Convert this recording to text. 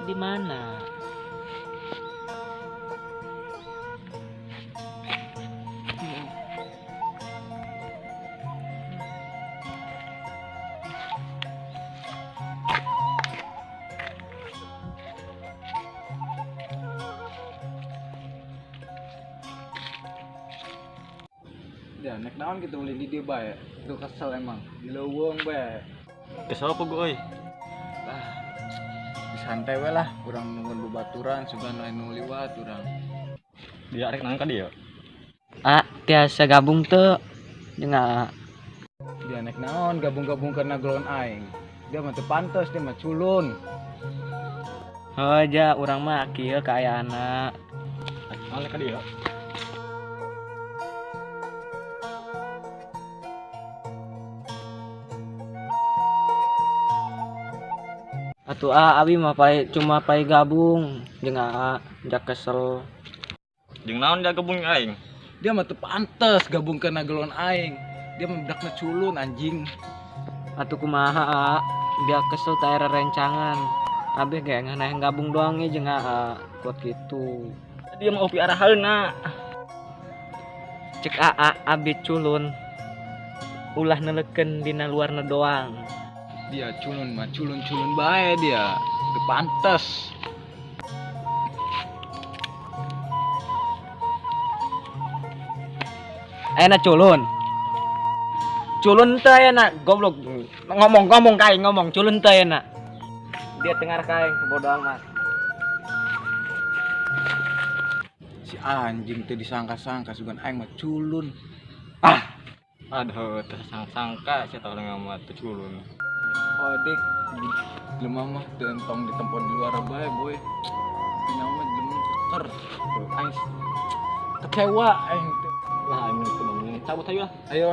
di mana? Ya, nek naon gitu ulin di dia bae. Tuh kesel emang. Di leuweung bae. Kesel apa gue euy? Lah, santai we lah, urang nungguan babaturan sugan anu liwat urang. Dia arek nang ka dieu. Ah, tiasa gabung teu jeung aa. Dia nek naon gabung-gabung karena golongan aing. Dia mah teu pantes, dia mah culun. Heuh ja urang mah kieu kaayaanna. Naon ka dieu? Atuh a abi mah pae cuma pae gabung jeung aa jak kesel. Jeung naon dia gabung aing? Dia mah teu pantes gabung kana golongan aing. Dia mah budakna culun anjing. Atuh kumaha a? Dia kesel teh aya rencangan. Abi ge ngan gabung doang ge jeung aa kuat kitu. Dia mah opi araheuna. Cek aa abi culun. Ulah neleukeun dina luarna doang. Dia culun mah culun-culun bae dia. Teu pantes. Ayeuna culun. Culun teh ayeuna goblok. Ngomong-ngomong ka aing ngomong culun teh ayeuna. Dia tengar ka aing bodo amat. Si anjing teh disangka-sangka sugan aing mah culun. Ah, aduh teu sangka-sangka sia teh mah teu culun. Oh dik, jelema mah teu entong ditempo di luar bae boy. Dina mah jelema keker. Aing kecewa aing teh. Lah aing teu bangun cabut ayo lah. Ayo.